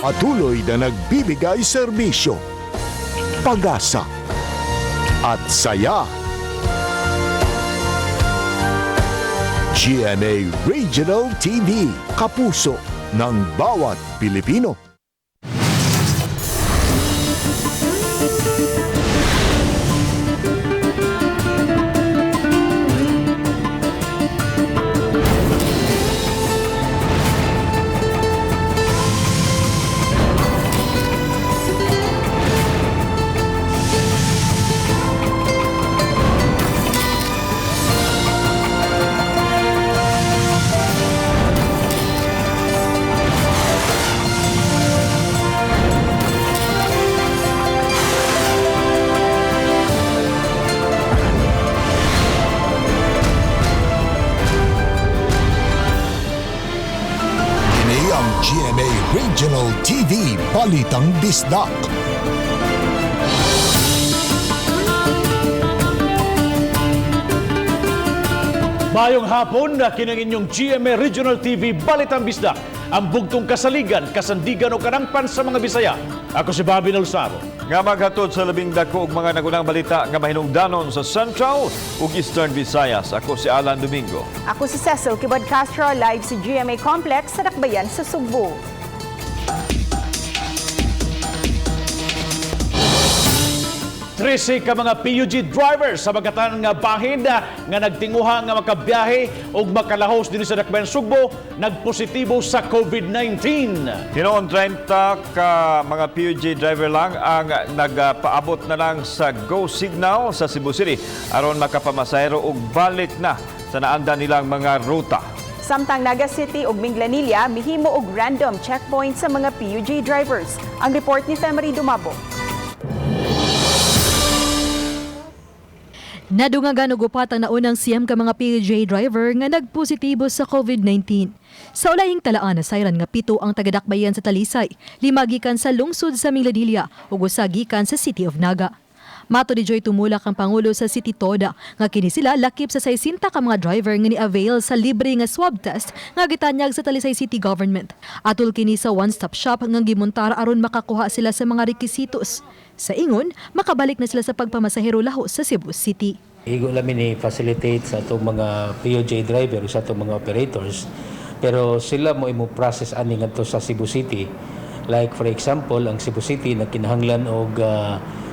Patuloy na nagbibigay serbisyo, pag-asa at saya. GMA Regional TV, kapuso ng bawat Pilipino. Kini ang GMA Regional TV Balitang Bisdak. Mayong hapon na kinang inyong GMA Regional TV Balitang Bisdak. Ang bugtong kasaligan, kasandigan o kanangpan sa mga Bisaya. Ako si Bobby Nalsaro. Nga maghatod sa labing dako og mga nagunang balita nga mahinungdanon sa Central ug Eastern Visayas. Ako si Alan Domingo. Ako si Cecil Kibod Castro, live sa GMA Complex sa Dakbayan sa Sugbo. 13 ka mga PUG drivers sa Bagatan nga bahin nga nagtinguha nga makabiyahe ug makalahos dinhi sa Dakbayan Sugbo nagpositibo sa COVID-19. Hinoon 30 ka mga PUJ driver lang ang nagpaabot na lang sa go signal sa Cebu City aron makapamasahero og balik na sa naanda nilang mga ruta. Samtang Naga City ug Minglanilla mihimo og random checkpoint sa mga PUJ drivers. Ang report ni Femery Dumabo. Nadungagan og upat ang naunang 9 ka mga PJ driver nga nagpositibo sa COVID-19. Sa ulahing talaan nasayran nga 7 ang tagadakbayan sa Talisay, 5 gikan sa lungsod sa Minglanilla ug 1 gikan sa City of Naga. Mato ni Joy tumulak ang Pangulo sa City Toda nga kini sila lakip sa 60 ka mga driver nga ni-avail sa libre nga swab test nga gitanyag sa Talisay City Government. Atol kini sa one-stop shop nga gimontar aron makakuha sila sa mga rekisitos. Sa ingon, makabalik na sila sa pagpamasahero laho sa Cebu City. Igo lang ni facilitate sa atong mga POJ driver sa atong mga operators, pero sila mo imo process ani ngadto sa Cebu City. Like for example, ang Cebu City nagkinahanglan og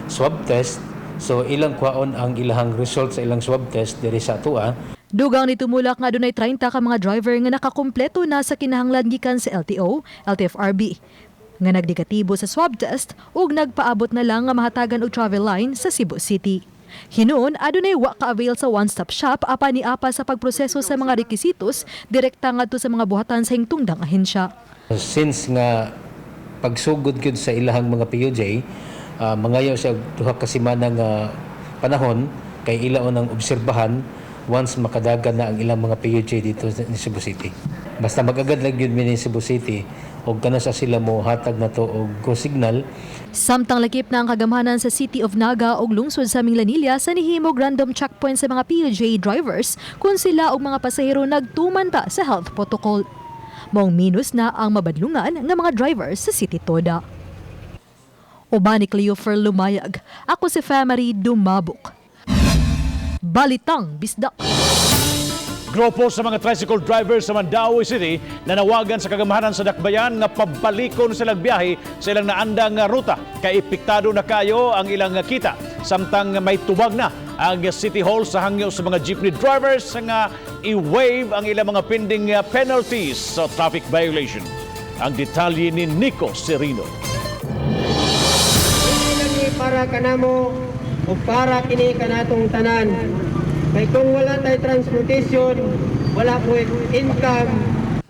swab test, so ilang kwaon ang ilahang result sa ilang swab test diri sa atoa. Dugang ni tumulak nga adunay 30 ka mga driver nga nakakumpleto na sa kinahanglan gikan sa LTO, LTFRB nga nagnegatibo sa swab test ug nagpaabot na lang nga mahatagan og travel line sa Cebu City. Hinuon, adunay wa ka-avail sa one-stop shop apan niapa sa pagproseso sa mga rekisitos direkta ngadto sa mga buhatan sa hingtungdang ahensya. Since nga pagsugod gyud sa ilahang mga PUJ, mangayo siya og duha ka semana nga panahon kay ila ang obserbahan once makadagan na ang ilang mga PUJ dito sa Cebu City. Basta magagad lang gyud mi ni Cebu City og kana sa sila mo hatag na to og go signal. Samtang lakip na ang kagamhanan sa City of Naga og lungsod sa Minglanilla sa nihimog random checkpoint sa mga PUJ drivers kung sila og mga pasahero nagtuman ba sa health protocol. Maong minus na ang mabadlungan nga mga drivers sa City Toda. Uban ni Cleofer Lumayag, ako si Famary Dumabok. Balitang Bisdak. Grupo sa mga tricycle drivers sa Mandaue City nanawagan sa kagamhanan sa Dakbayan nga pabalikon silang biyahe sa ilang naandang ruta kay epektado na kayo ang ilang kita. Samtang may tubag na ang City Hall sa hangyo sa mga jeepney drivers nga i-waive ang ilang mga pending penalties sa traffic violation. Ang detalye ni Nico Serino. Lagi para kanamo o para kini kanatong tanan. Kay kung wala tay transportation, wala po income.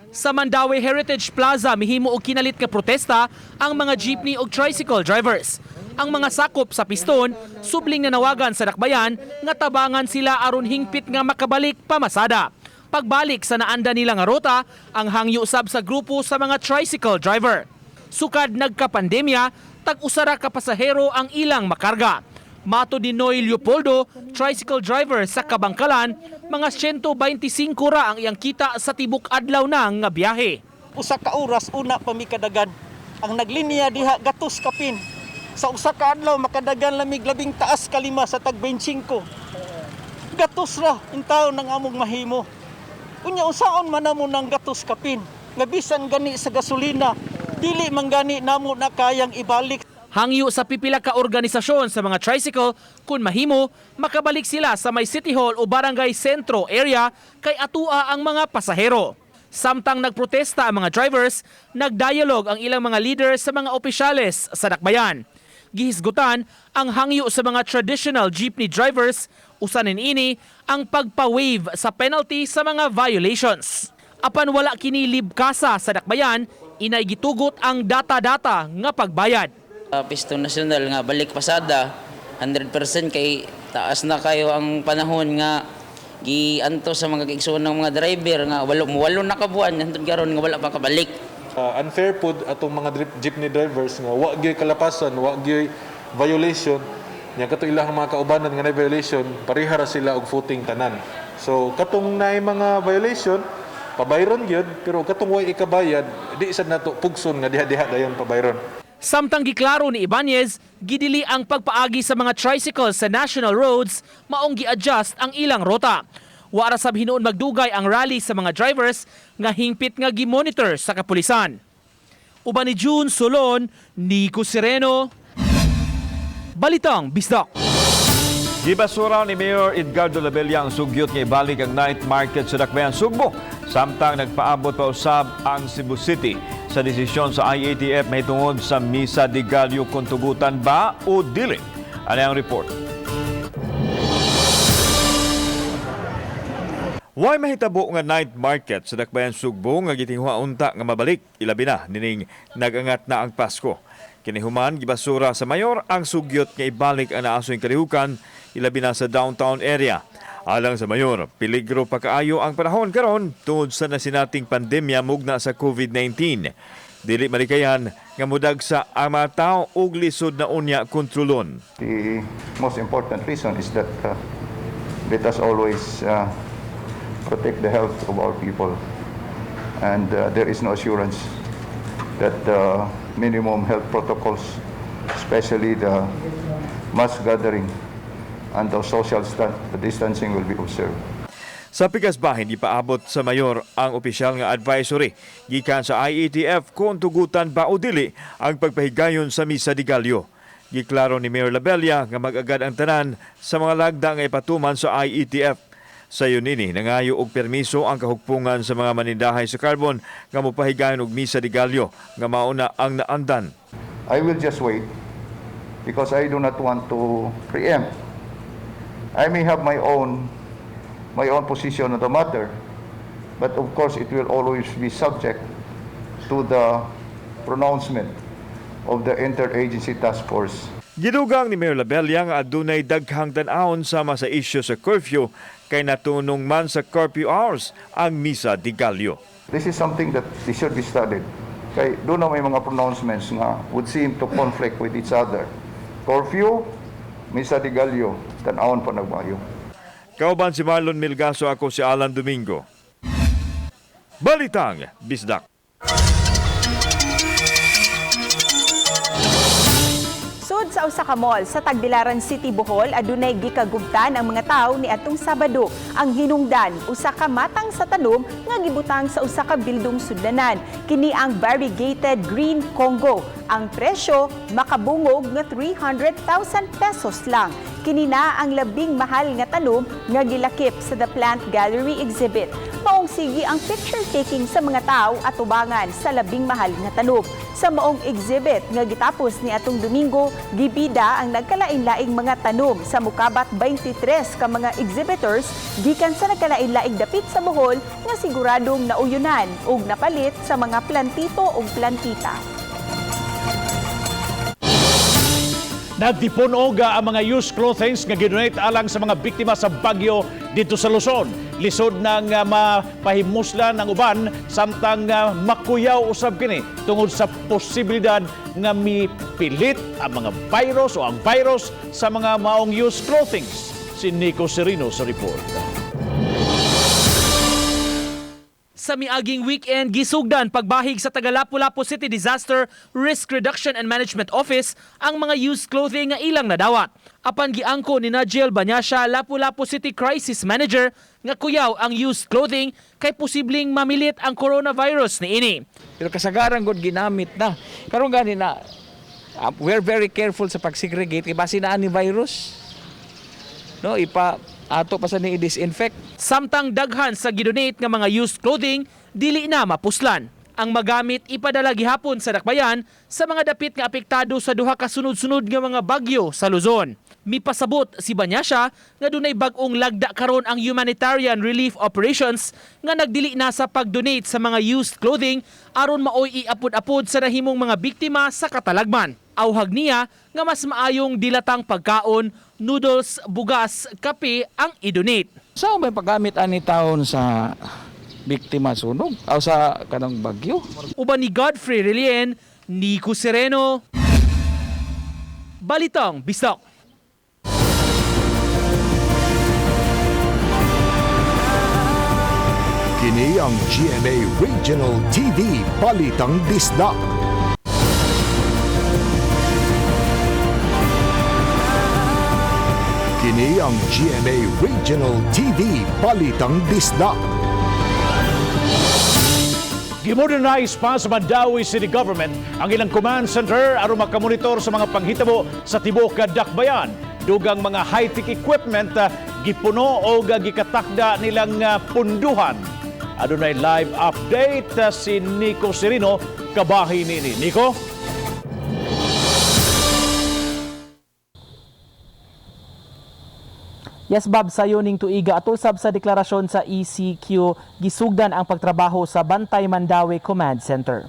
Sa Mandaue Heritage Plaza, mihimo og kinalit nga protesta ang mga jeepney og tricycle drivers. Ang mga sakop sa piston, subling nanawagan sa dakbayan nga tabangan sila aron hingpit nga makabalik pamasada. Pagbalik sa naanda nila nga ruta, ang hangyo sab sa grupo sa mga tricycle driver. Sukad nagkapandemya, tag-usara ka pasahero ang ilang makarga. Mato ni Noy Leopoldo, tricycle driver sa Kabangkalan, mga 125 ra ang iyang kita sa tibok adlaw na nga biyahe. Usa ka oras una pa mi kadagan. Ang naglinya diha gatos kapin. Sa usa ka adlaw makadagan lamig 15 sa tag 25. Gatos ra intaw ng among mahimo. Unya unsaon man namo nang gatos kapin nga bisan gani sa gasolina dili man gani namo na kayang ibalik. Hangyo sa pipila ka organisasyon sa mga tricycle kung mahimo makabalik sila sa may City Hall o Barangay Sentro area kay atua ang mga pasahero. Samtang nagprotesta ang mga drivers, nagdialog ang ilang mga leaders sa mga opisyales sa dakbayan. Gihisgutan ang hangyo sa mga traditional jeepney drivers, usanin ini ang pagpa-waive sa penalty sa mga violations. Apan wala kini libkasa sa dakbayan, inay gitugot ang data-data nga pagbayad. Pisto nasyonal nga balik pasada 100% kay taas na kayo ang panahon nga gianto sa mga kaigsuon ng mga driver nga walo walo na ka buwan hantod karon nga wala pa kabalik. Unfair pod atong mga jeepney drivers nga wa gyud kalapasan, wa gyud violation nya kato ilang mga kaubanan nga na violation, pareha ra sila og footing tanan. So katong naay mga violation pabayron gyud, pero katong way ikabayad di sad nato pugson nga diha-diha dayon pabayron. Samtang giklaro ni Ibanez, gidili ang pagpaagi sa mga tricycles sa national roads maong gi-adjust ang ilang rota. Wara sab hinuon magdugay ang rally sa mga drivers nga hingpit nga gimonitor sa kapulisan. Uban ni June Solon, Nico Sereno, Balitang Bisdak. Gibasura ni Mayor Edgardo Labella ang sugyot nga ibalik ang night market sa Dakbayan Sugbo samtang nagpaabot pa usab ang Cebu City sa desisyon sa IATF mahitungod sa Misa de Gallo kung tugutan ba o dili. Ano ang report? Why mahitabo nga night market sa Dakbayan Sugbo nga gitinguha unta nga mabalik ilabi na nining nagangat na ang Pasko. Kinihuman gibasura sa mayor ang sugyot nga ibalik ang naasoy kalihukan ilabi na sa downtown area. Alang sa mayor, peligro pa kaayo ang panahon karon tungod sa nasinating pandemya mugna sa COVID-19. Dili malikayan nga mudagsa ang mga tao ug lisod na unya kontrolon. The most important reason is that let us always protect the health of our people. And there is no assurance that the minimum health protocols, especially the mass gathering and the social distancing, will be observed. Sa pikas bahin, ipaabot sa mayor ang opisyal nga advisory gikan sa IATF kung tugutan ba o dili ang pagpahigayon sa Misa de Gallo. Giklaro ni Mayor Labella nga mag-agad ang tanan sa mga lagda nga ipatuman sa IATF. Sayon nini, nangayo og permiso ang kahugpungan sa mga manindahay sa carbon nga mopahigayon og Misa de Gallo nga mauna ang naandan. I will just wait because I do not want to preempt. I may have my own position on the matter, but of course it will always be subject to the pronouncement of the Interagency Task Force. Gidugang ni Mayor Labella nga adunay daghang tan-awon sama sa isyu sa curfew kay natunong man sa curfew hours ang Misa de Gallo. This is something that should be studied. Kay duna may mga pronouncements nga would seem to conflict with each other. Curfew, Misa de Gallo, tan-awon pa nagmayo. Kauban si Marlon Milgaso, ako si Alan Domingo. Balitang Bisdak. Sud sa usa ka mall sa Tagbilaran City, Bohol, adunay gikagubtan ang mga tawo niadtong Sabado. Ang hinungdan, usa ka matang sa tanom nga gibutang sa usa ka bildong sudlanan. Kini ang variegated green Congo. Ang presyo makabungog nga 300,000 pesos lang. Kini na ang labing mahal nga tanom nga gilakip sa The Plant Gallery exhibit. Maong sige ang picture taking sa mga tao at tubangan sa labing mahal nga tanom. Sa maong exhibit nga gitapos ni atong Domingo, gibida ang nagkalain-laing mga tanom sa mukabat 23 ka mga exhibitors gikan sa nagkalain-laing dapit sa Bohol nga siguradong nauyunan ug napalit sa mga plantito ug plantita. Nagtipon oga ang mga used clothings nga gidonate alang sa mga biktima sa bagyo dito sa Luzon. Lisod nang mapahimuslan ang uban samtang makuyaw usab kini tungod sa posibilidad nga mipilit ang mga virus o ang virus sa mga maong used clothings. Si Nico Serino sa report. Sa miaging weekend, gisugdan pagbahig sa taga Lapu-Lapu City Disaster Risk Reduction and Management Office ang mga used clothing nga ilang nadawat. Apan giangko ni Najiel Banyasha, Lapu-Lapu City Crisis Manager, nga kuyaw ang used clothing kay posibleng mamilit ang coronavirus niini. Pero kasagaran gud ginamit na. Karon gani na we're very careful sa pag-segregate kay basi naa ni virus. No, ipa ato pa sa ni i-disinfect. Samtang daghan sa gidonate nga mga used clothing dili na mapuslan. Ang magamit ipadala gihapon sa dakbayan sa mga dapit nga apektado sa duha ka sunod-sunod nga mga bagyo sa Luzon. Mipasabot si Banyasha nga dunay bag-ong lagda karon ang humanitarian relief operations nga nagdili na sa pag-donate sa mga used clothing aron maoy iapod-apod sa nahimong mga biktima sa katalagman. Awhag niya nga mas maayong dilatang pagkaon, noodles, bugas, kape ang i-donate. Sa may paggamit ani taon sa biktima sunog o sa kanang bagyo. Uban ni Godfrey Relien, Nico Sereno, Balitang Bisdak. Kini ang GMA Regional TV Balitang Bisdak. Kini ang GMA Regional TV Balitang Bisdak. Gimodernize pa sa Mandaue City Government ang ilang command center aron makamonitor sa mga panghitabo sa tibuok ka dakbayan. Dugang mga high-tech equipment gipuno o gikatakda nilang punduhan. Adunay live update si Nico Serino kabahin nini. Nico? Yes, Bob, sayo ning tuiga atol sab sa deklarasyon sa ECQ gisugdan ang pagtrabaho sa Bantay Mandaue Command Center.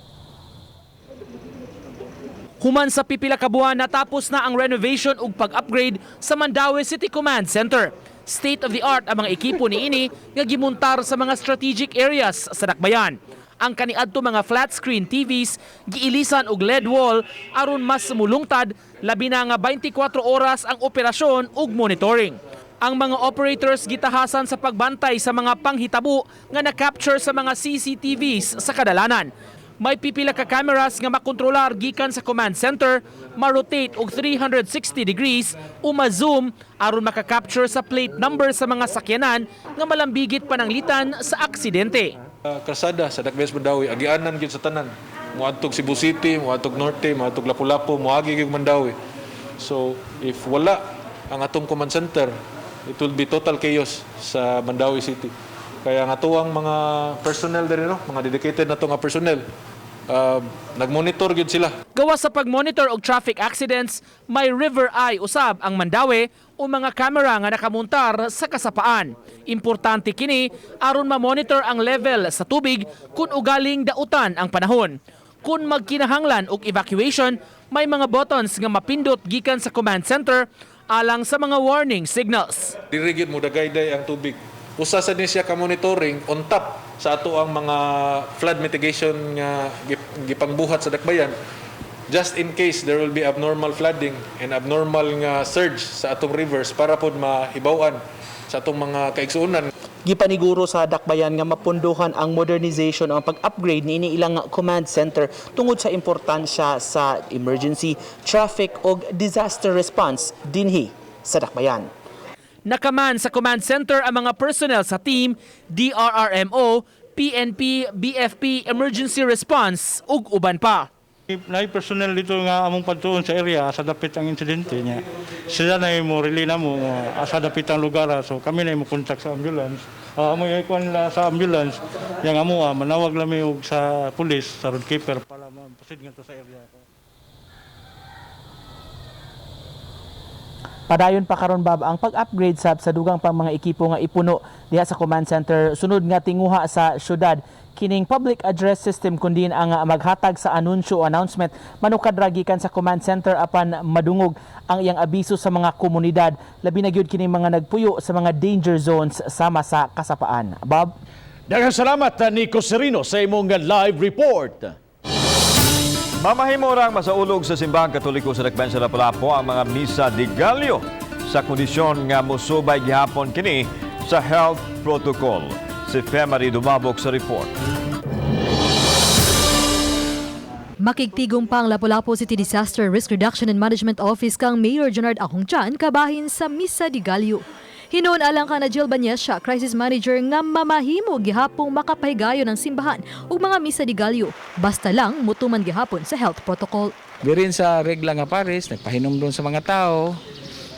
Human sa pipila ka buwan, natapos na ang renovation ug pag-upgrade sa Mandaue City Command Center. State of the art ang mga ekipo niini nga gimuntar sa mga strategic areas sa dakbayan. Ang kaniadto mga flat screen TVs giilisan og LED wall aron mas mulungtad, labi na nga 24 oras ang operasyon ug monitoring. Ang mga operators gitahasan sa pagbantay sa mga panghitabo nga na-capture sa mga CCTVs sa kadalanan. May pipila ka cameras nga makontrolar gikan sa command center, ma-rotate og 360 degrees o ma-zoom aron maka-capture sa plate number sa mga sakyanan nga malambigit pananglitan sa aksidente. Kalsada sa Dakbayan sa Mandaue, agianan gyud sa tanan. Moadtog Cebu City, moadtog Norte, moadtog Lapu-Lapu, moagi gyud Mandaue. So if wala ang atong command center, it will be total chaos sa Mandaue City. Kaya nga tuwang mga personnel diri, no, mga dedicated na to nga personnel, nagmonitor gyud sila. Gawas sa pag-monitor og traffic accidents, may river eye usab ang Mandaue o mga kamera nga nakamuntar sa kasapaan. Importante kini aron ma-monitor ang level sa tubig kung ugaling dautan ang panahon. Kung magkinahanglan og evacuation, may mga buttons nga mapindot gikan sa command center alang sa mga warning signals. Diri gyud mo dagayday ang tubig. Usa sa ni siya ka monitoring on top sa ato ang mga flood mitigation nga gipangbuhat sa dakbayan, just in case there will be abnormal flooding and abnormal nga surge sa atong rivers para pod mahibaw-an sa atong mga kaigsuonan. Gipaniguro sa dakbayan nga mapunduhan ang modernization o ang pag-upgrade niini ilang command center tungod sa importansya sa emergency, traffic ug disaster response dinhi sa dakbayan. Nakaman sa command center ang mga personnel sa team, DRRMO, PNP, BFP, emergency response ug uban pa. Naay personnel dito nga among padtuon sa area sa dapit ang insidente niya. Sila na mo relay na mo nga asa dapit ang lugar ah. So kami na mo contact sa ambulance. Amo ikuan nila sa ambulance yang amo manawag lang mi og sa police, sa roadkeeper para ma-proceed ngadto sa area. Padayon pa karon, Bob, ang pag-upgrade sab sa dugang pang mga ekipo nga ipuno diha sa command center sunod nga tinguha sa syudad kining public address system kundi ang maghatag sa anunsyo o announcement manukad ra gikan sa command center apan madungog ang iyang abiso sa mga komunidad, labi na gyud kining mga nagpuyo sa mga danger zones sama sa kasapaan. Bob. Daghang salamat, Nico Serino, sa imong live report. Mamahimo rang masaulog sa Simbahang Katoliko sa Dakbayan sa Lapu-Lapu ang mga Misa de Gallo sa kondisyon nga mosubay gihapon kini sa health protocol. Si Femary Dumabok sa report. Makigtigom pa ang Lapu-Lapu City Disaster Risk Reduction and Management Office kang Mayor Jonard Acong Chan kabahin sa Misa de Gallo. Hinuon alang ka na Jill Banyesha, crisis manager, nga mamahimo gihapong makapahigayon ng simbahan ug mga Misa de Gallo basta lang mutuman gihapon sa health protocol. Birin sa regla nga pares, nagpahinom doon sa mga tao,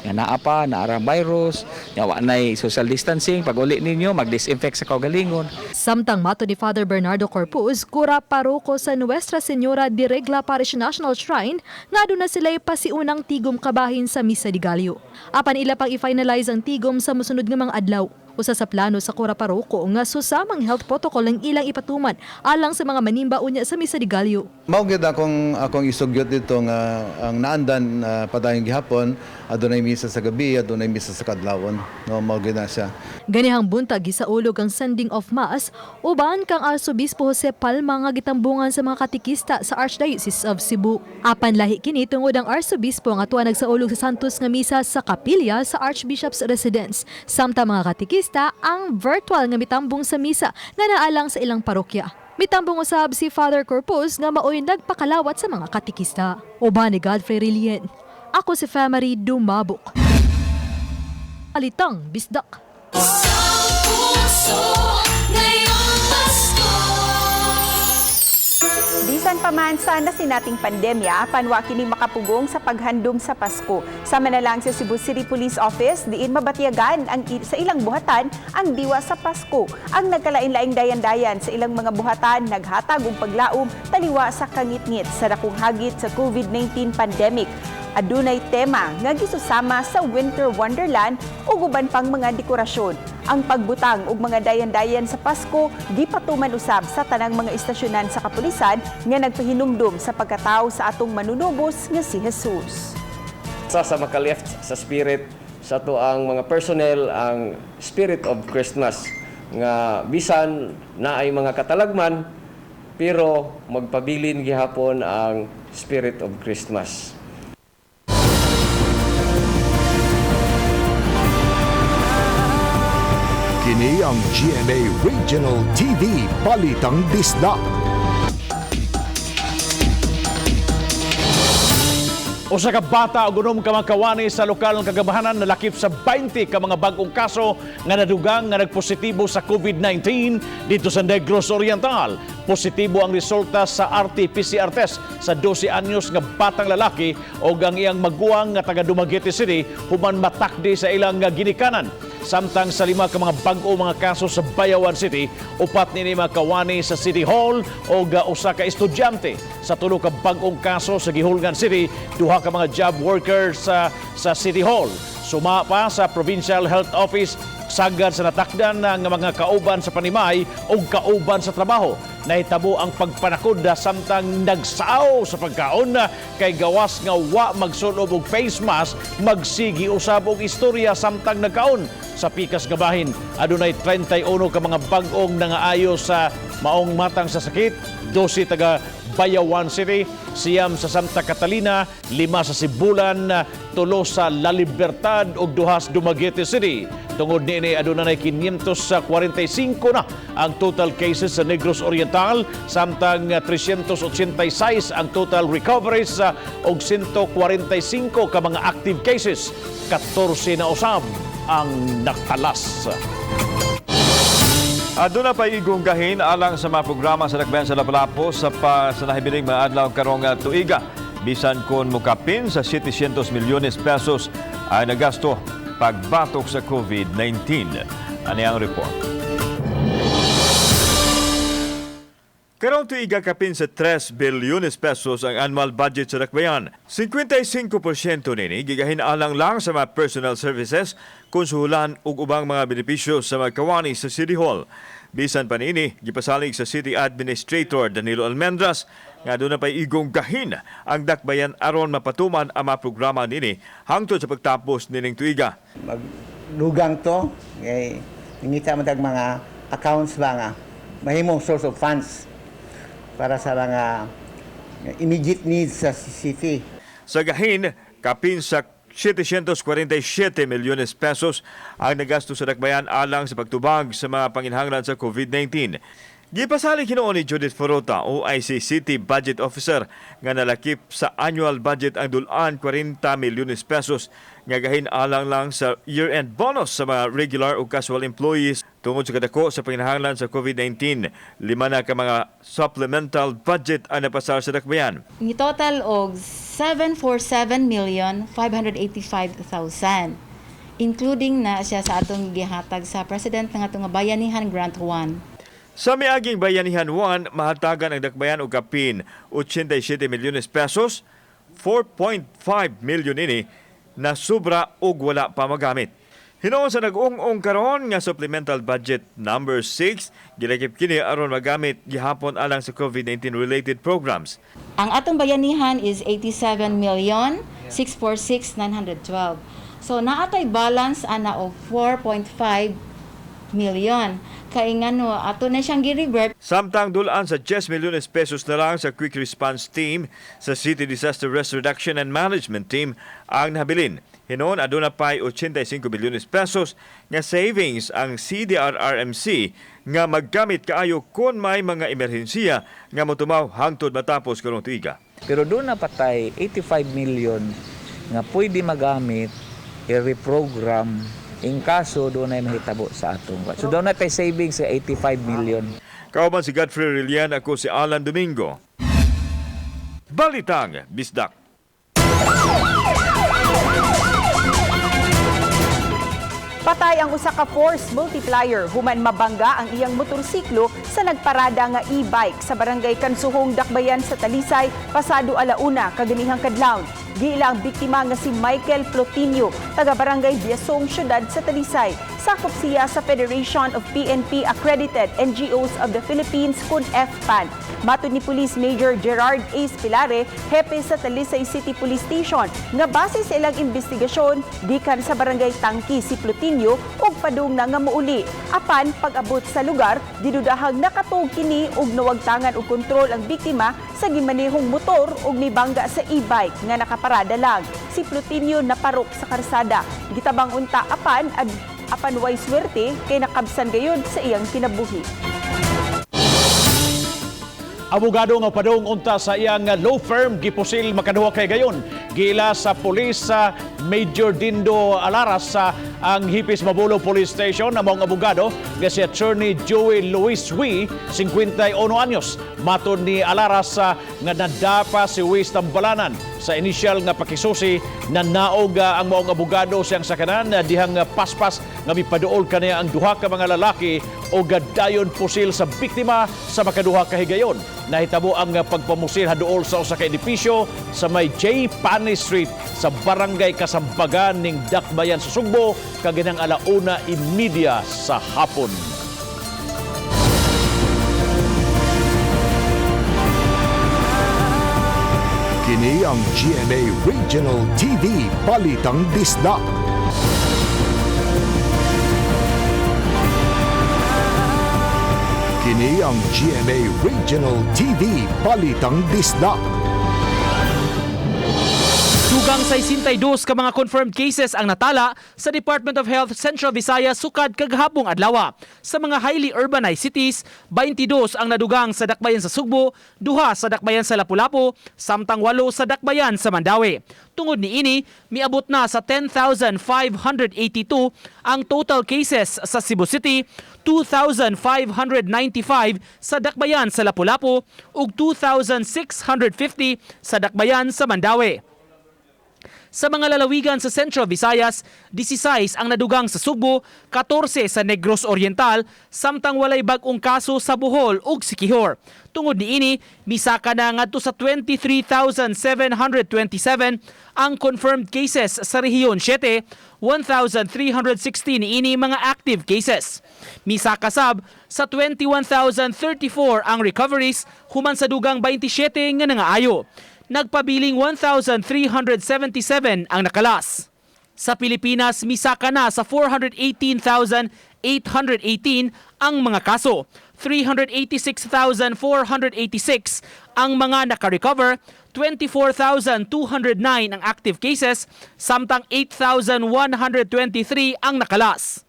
nga naa pa, naarang virus, nga wa nay social distancing, pag uli ninyo, mag-disinfect sa kaugalingon. Samtang mato ni Father Bernardo Corpus, kura paroko sa Nuestra Señora de Regla Parish National Shrine, nga aduna sila'y pasiunang tigom kabahin sa Misa de Gallo. Apan ila pang i-finalize ang tigom sa mosunod nga mga adlaw. Usa sa plano sa kura paroko nga susamang health protocol ang ilang ipatuman alang sa mga manimba unya sa Misa de Gallo. Mao gyud akong isugyot dito nga ang naandan padayon gihapon, adunay misa sa gabi, adunay misa sa kadlawon. No, mao gyud na siya. Ganihang buntag gisaulog ang sending of mass uban kang Arsobispo Jose Palma nga gitambungan sa mga katikista sa Archdiocese of Cebu. Apan lahi kini tungod ang Arsobispo nga tuwa nagsaulog sa Santos nga misa sa kapilya sa Archbishop's Residence. Samtang mga katikista ang virtual nga mitambong sa misa nga naalang sa ilang parokya. Mitambong usab si Father Corpus nga maoy nagpakalawat sa mga katikista. Uban ni Godfrey Rilien. Ako si Famary Dumabok. Alitang Bisdak. Bisan pa man sa nasinating pandemya, panwa kini makapugong sa paghandom sa Pasko. Sama na lang sa Cebu City Police Office, diin mabatyagan ang sa ilang buhatan ang diwa sa Pasko. Ang nagkalain-laing dayan-dayan sa ilang mga buhatan naghatag og paglaom taliwa sa kangitngit sa dakong hagit sa COVID-19 pandemic. Adunay tema nga gisusama sa Winter Wonderland ug uban pang mga dekorasyon. Ang pagbutang og mga dayan-dayan sa Pasko gipatuman usab sa tanang mga istasyonan sa kapulisan nga nagpahinumdum sa pagkatao sa atong manunubos nga si Jesus. Sa makalift sa spirit sa to ang mga personnel ang spirit of Christmas nga bisan na ay mga katalagman pero magpabilin gihapon ang spirit of Christmas. Kini ang GMA Regional TV Balitang Bisdak. Usa ka bata og unom ka mga kawani sa lokal nga kagamahanan nalakip sa 20 ka mga bag-ong kaso nga nadugang nga nagpositibo sa COVID-19 dito sa Negros Oriental. Positibo ang resulta sa RT-PCR test sa 12 anyos nga batang lalaki og ang iyang maguwang nga taga Dumaguete City human matakdi sa ilang ginikanan. Samtang sa 5 ka mga bag-o mga kaso sa Bayawan City, 4 nini mga kawani sa City Hall og usa ka estudyante. Sa 3 ka bag-ong kaso sa Gihulngan City, 2 ka mga job workers sa City Hall. Suma pa sa Provincial Health Office, sagad sa natakdan ng mga kauban sa panimay o kauban sa trabaho. Nahitabo ang pagpanakod samtang nagsaaw sa pagkaon kay gawas nga wa magsulob og face mask, magsigi usab og istorya samtang nagkaon. Sa pikas nga bahin, adunay 31 ka mga bag-ong nangaayo sa maong matang sa sakit, 12 taga Bayawan City, 9 sa Santa Catalina, 5 sa Sibulan, 3 sa La Libertad ug 2 sa Dumaguete City. Tungod niini aduna 545 na ang total cases sa Negros Oriental, samtang 386 ang total recoveries ug 145 ka mga active cases. 14 na usab ang nakalas. Aduna pa igunggahin alang sa mga programa sa Dakbayan sa Lapu-Lapu sa nahibiling mga adlaw karong tuiga. Bisan kon mukapin sa 700 milyones pesos ay nagasto pagbatok sa COVID-19. Ani ang report. Karong tuiga kapin sa 3 bilyones pesos ang annual budget sa Dakbayan. 55% nini gigahin alang lang sa mga personal services, konsuhulan ug ubang mga benepisyo sa mga kawani sa City Hall. Bisan pa niini, gipasalig sa City Administrator Danilo Almendras nga doon na pa'y igonggahin ang Dakbayan aron mapatuman ang mga programa nini hangtod sa pagtapos nining tuiga. Magdugang to, kay nangita man tag mga accounts ba nga mahimong source of funds para sa mga immediate needs sa city. Sa gahin, kapin sa 747 milyones pesos ang nagasto sa dakbayan alang sa pagtubag sa mga panginhanglan sa COVID-19. Gipasalig hinuon ni Judith Forota, OIC City Budget Officer, nga nalakip sa annual budget ang dulaan 40 milyones pesos nga gahin alang lang sa year-end bonus sa mga regular o casual employees tungod sa kadako sa panginahanglan sa COVID-19. Lima na ka mga supplemental budget ang napasar sa dakbayan. Ni total og 747,585,000, including na siya sa atong gihatag sa President nga atong Bayanihan Grant 1. Sa miaging Bayanihan 1, mahatagan ang dakbayan og kapin 87 milyones pesos, 4.5 milyon ini na sobra og wala pa magamit. Hinuon sa nag-ung-ung karon nga supplemental budget number 6, gilakip kini aron magamit gihapon alang sa COVID-19 related programs. Ang atong Bayanihan is 87,646,912. So naa tay balance ana og 4.5 million. Kay ngano ato na siyang gi-revert. Samtang dulaan sa 10 milyones pesos na lang sa Quick Response Team sa City Disaster Risk Reduction and Management Team ang nabilin. Hinuon aduna pa'y 85 milyones pesos nga savings ang CDRRMC nga maggamit kaayo kung may mga emerhensiya nga motumaw hangtod matapos karong tuiga. Pero duna pa tay 85 million nga pwede magamit i-reprogram in kaso dunay mahitabo sa atong. So duna tay savings sa 85 million. Kauban si Godfrey Rillian, ako si Alan Domingo. Balitang Bisdak. Patay ang usa ka force multiplier human mabangga ang iyang motorsiklo sa nagparada nga e-bike sa barangay Kansuhong, Dakbayan sa Talisay pasado 1:00 kaganihang kadlawon. Giila ang biktima nga si Michael Plotinio, taga barangay Biasong, syudad sa Talisay. Sakop siya sa Federation of PNP Accredited NGOs of the Philippines kun FPAN. Matod ni Police Major Gerard Ace Pilare, hepe sa Talisay City Police Station, nga base sa ilang investigasyon, gikan sa barangay Tangki si Plotinio ug padung na nga muuli. Apan pag-abot sa lugar, gidudahang nakatug kini ug nawagtangan og kontrol ang biktima sa gimanehong motor ug nibangga sa e-bike nga nakaparada lang. Si Plotinio naparok sa karsada. Gitabang unta apan way swerte kay nakabsan gayud sa iyang kinabuhi. Abogado nga padung unta sa iyang law firm gipusil makaduha kay gayon. Giila sa pulis sa Major Dindo Alaras sa ang Hipis Mabolo Police Station ang maong abogado nga si Attorney Joey Luis Wee, 51 anyos. Matod ni Alaras sa nga nadapa si Wee Tambalanan sa initial nga pakisusi na naog ang maong abogado siyang sakanan dihang paspas nga mipaduol kaniya ang duha ka mga lalaki o gadayon pusil sa biktima sa makaduha ka higayon. Nahitabo ang pagpamusil haduol sa usa ka edipisyo sa may J. Pane Street sa barangay Kasambagan ning Dakbayan sa Sugbo kaganang 1:30 sa hapon. Kini ang GMA Regional TV Balitang Bisdak. Kini ang GMA Regional TV Balitang Bisdak. Dugang 62 ka mga confirmed cases ang natala sa Department of Health Central Visayas sukad kagahapong adlaw. Sa mga highly urbanized cities, 22 ang nadugang sa dakbayan sa Sugbo, 2 sa dakbayan sa Lapu-Lapu, samtang 8 sa dakbayan sa Mandaue. Tungod niini, miabot na sa 10,582 ang total cases sa Cebu City, 2,595 sa dakbayan sa Lapu-Lapu ug 2,650 sa dakbayan sa Mandaue. Sa mga lalawigan sa Central Visayas, 16 ang nadugang sa Sugbo, 14 sa Negros Oriental, samtang walay bag-ong kaso sa Bohol ug Siquijor. Tungod niini, misaka na ngadto sa 23,727 ang confirmed cases sa Rehiyon 7, 1,316 niini mga active cases. Misaka sab sa 21,034 ang recoveries human sa dugang 27 nga nangaayo. Nagpabiling 1,377 ang nakalas. Sa Pilipinas, misaka na sa 418,818 ang mga kaso. 386,486 ang mga nakarecover, 24,209 ang active cases, samtang 8,123 ang nakalas.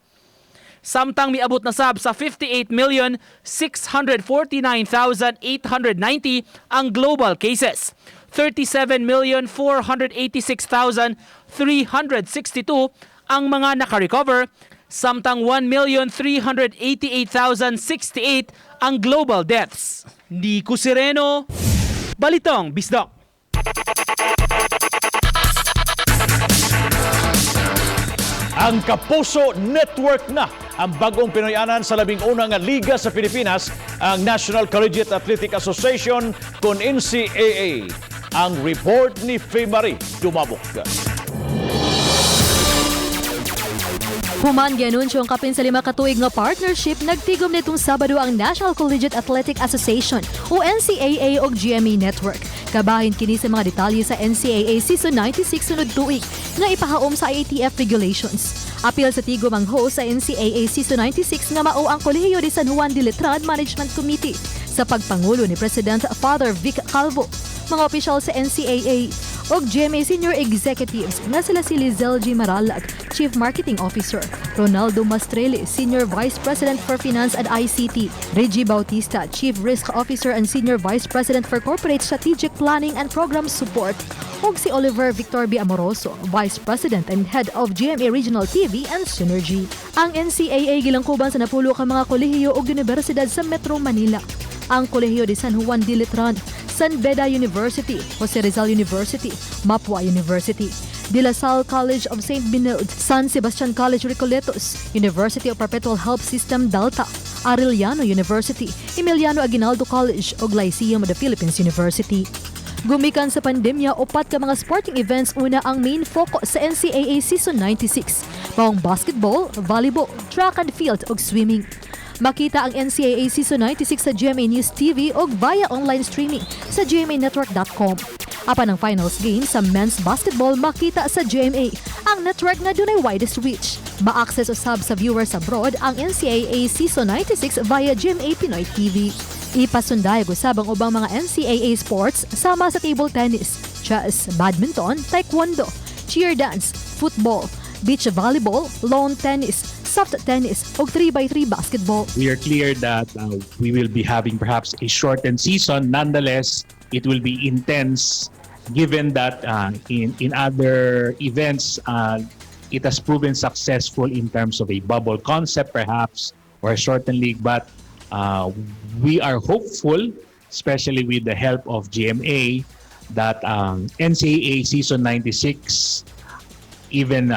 Samtang miabot na sab sa 58,649,890 ang global cases. 37,486,362 ang mga nakarecover, samtang 1,388,068 ang global deaths. Nico Sereno, Balitang Bisdak. Ang Kapuso Network na ang bagong Pinoyanan sa 11 nga liga sa Pilipinas, ang National Collegiate Athletic Association kon NCAA. Ang report ni Faye Marie Dumabok. Human gianunsyo ang kapin sa 5 ka tuig nga partnership, nagtigom nitong Sabado ang National Collegiate Athletic Association o NCAA og GMA Network. Kabahin kini sa mga detalye sa NCAA Season 96 sunod tuig nga ipahaom sa IATF regulations. Apil sa tigom ang host sa NCAA Season 96 nga mao ang Kolehiyo de San Juan de Letran Management Committee sa pagpangulo ni President Father Vic Calvo, mga opisyal sa NCAA og GMA Senior Executives nga sila si Lizelle G. Maralag, Chief Marketing Officer, Ronaldo Mastrelli, Senior Vice President for Finance and ICT, Reggie Bautista, Chief Risk Officer and Senior Vice President for Corporate Strategic Planning and Program Support, ug si Oliver Victor B. Amoroso, Vice President and Head of GMA Regional TV and Synergy. Ang NCAA gilangkuban sa 10 ka mga kolehiyo ug universidad sa Metro Manila. Ang Kolehiyo de San Juan de Letran, San Beda University, Jose Rizal University, Mapua University, De La Salle College of St. Benilde, San Sebastian College Recoletos, University of Perpetual Help System Delta, Arellano University, Emiliano Aguinaldo College ug Lyceum of the Philippines University. Gumikan sa pandemya, 4 ka mga sporting events una ang main focus sa NCAA Season 96. Maong basketball, volleyball, track and field ug swimming. Makita ang NCAA Season 96 sa GMA News TV o via online streaming sa gmanetwork.com. Apan ang finals game sa men's basketball makita sa GMA, ang network nga dunay widest reach. Ma-access usab sa viewers abroad ang NCAA Season 96 via GMA Pinoy TV. Ipasundayag usab ang ubang mga NCAA sports sama sa table tennis, chess, badminton, taekwondo, cheer dance, football, beach volleyball, lawn tennis, soft tennis ug 3x3 basketball. We are clear that we will be having perhaps a shortened season. Nonetheless, it will be intense given that in other events, it has proven successful in terms of a bubble concept perhaps or a shortened league. But we are hopeful, especially with the help of GMA, that NCAA Season 96 even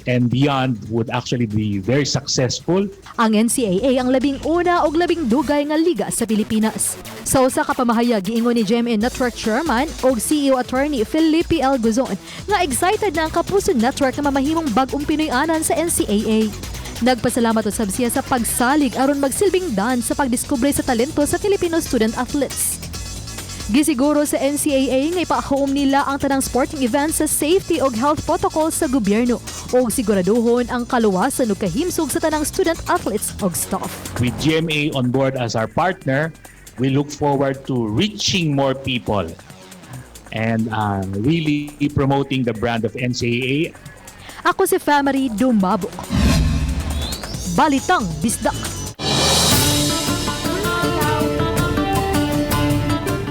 and beyond would actually be very successful. Ang NCAA ang 11 og 12 nga liga sa Pilipinas. Sa usa ka pamahayag, giingon ni GMA Network Chairman ug CEO Attorney Felipe L. Guzon nga excited na ang Kapuso Network na mamahimong bag-ong Pinoy-anan sa NCAA. Nagpasalamat usab siya sa pagsalig aron magsilbing dan sa pagdiskubre sa talento sa Filipino student athletes. Gisiguro sa NCAA nga ipahuom nila ang tanang sporting events sa safety ug health protocols sa gobyerno ug siguraduhon ang kaluwasan ug kahimsog sa tanang student athletes ug staff. With GMA on board as our partner, we look forward to reaching more people and really promoting the brand of NCAA. Ako si Family Dumabok. Balitang Bisdak.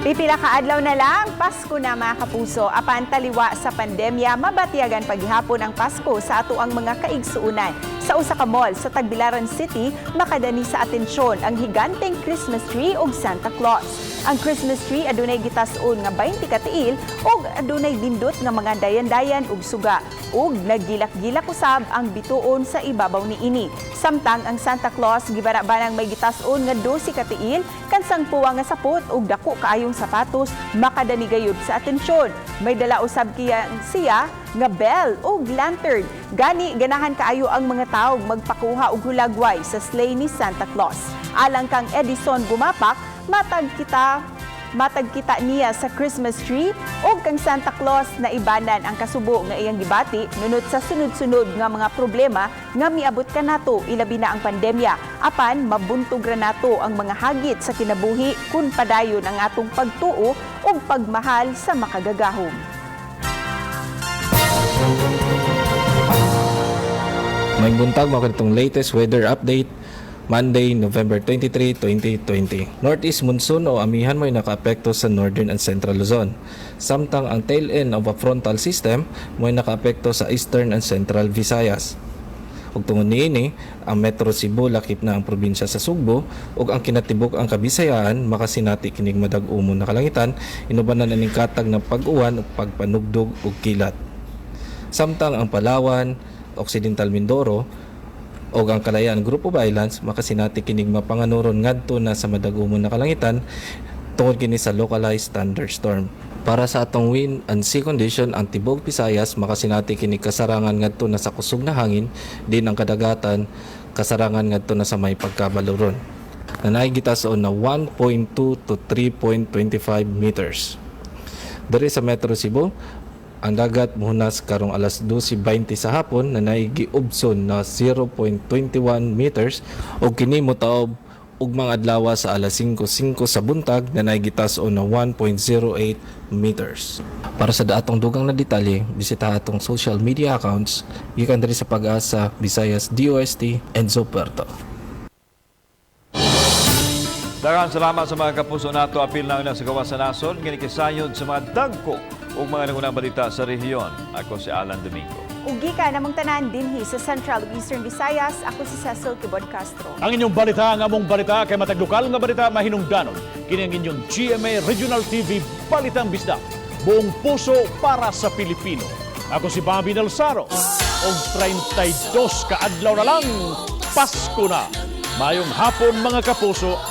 Pipila ka adlaw na lang, Pasko na mga kapuso. Apan taliwa sa pandemya, mabatiyagan paghihapon ang Pasko sa ato ang mga kaigsuunan. Sa usa ka mall sa Tagbilaran City, makadani sa atensyon ang higanteng Christmas tree ug Santa Claus. Ang Christmas tree adunay gitas-on nga 20 ka tiil ug adunay dindot nga mga dayan-dayan ug suga ug naggilak-gilak usab ang bituon sa ibabaw niini. Samtang ang Santa Claus gibara-banang may gitas-on nga 12 ka tiil kansang puwa nga sapot ug dako kaayong sapatos makadani gayud sa atensyon. May dala usab kiya siya nga bell ug lantern. Gani ganahan kaayo ang mga tawo magpakuha og hulagway sa sleigh ni Santa Claus. Alang kang Edison Gumapak, matag kita Matag kita niya sa Christmas tree ug kang Santa Claus na ibanan ang kasubo nga iyang gibati nunot sa sunod-sunod nga mga problema nga miabot kanato, ilabi na ang pandemya. Apan mabuntog ra nato ang mga hagit sa kinabuhi kun padayon ang atong pagtuo ug pagmahal sa makagagahom. May buntag mo itong latest weather update Monday, November 23, 2020. Northeast monsoon o amihan mo'y nakaapekto sa northern and central Luzon. Samtang ang tail end of a frontal system mo'y nakaapekto sa eastern and central Visayas. Ug tungod niini, ang Metro Cebu, lakip na ang probinsya sa Sugbo ug ang kinatibuk ang Kabisayaan, makasinati kinig madag-umon na kalangitan inubanan aning katag ng pag-uwan ug pagpanugdog ug kilat. Samtang ang Palawan, Occidental Mindoro ug ang Kalayaan Group of Islands makasinati kinig mapanganuron ngadto na sa madag-umon na kalangitan tungod kini sa localized thunderstorm. Para sa atong wind and sea condition, ang tibok Visayas makasinati kini kasarangan ngadto na sa kusog na hangin din ang kadagatan kasarangan ngadto na sa may pagkabaluron. Naay gitason na 1.2 to 3.25 meters. Diri sa Metro Cebu, ang dagat muhunas karong alas 12:20 sa hapon na giubson na 0.21 meters ug kini motaob ugmang adlaw sa alas 5:05 sa buntag na gitas-on na 1.08 meters. Para sa atong dugang na detalye, bisita atong social media accounts gikan diri sa Pag-asa, Visayas DOST, Enzo Puerto. Daghang salamat sa mga kapuso nato, apil na sa gawas sa nasod nga nikisayod sa mga dagko ug mga nangunang balita sa rehiyon. Ako si Alan Domingo. Ug gikan namong tanan dinhi sa Central ug Eastern Visayas, ako si Cecil Kibod Castro. Ang inyong balita, ang among balita, kay matag lokal nga balita mahinungdanon. Kini ang inyong GMA Regional TV Balitang Bisdak. Buong puso para sa Pilipino. Ako si Bobby Del Saro. Og 32 ka adlaw na lang, Pasko na. Mayong hapon, mga kapuso.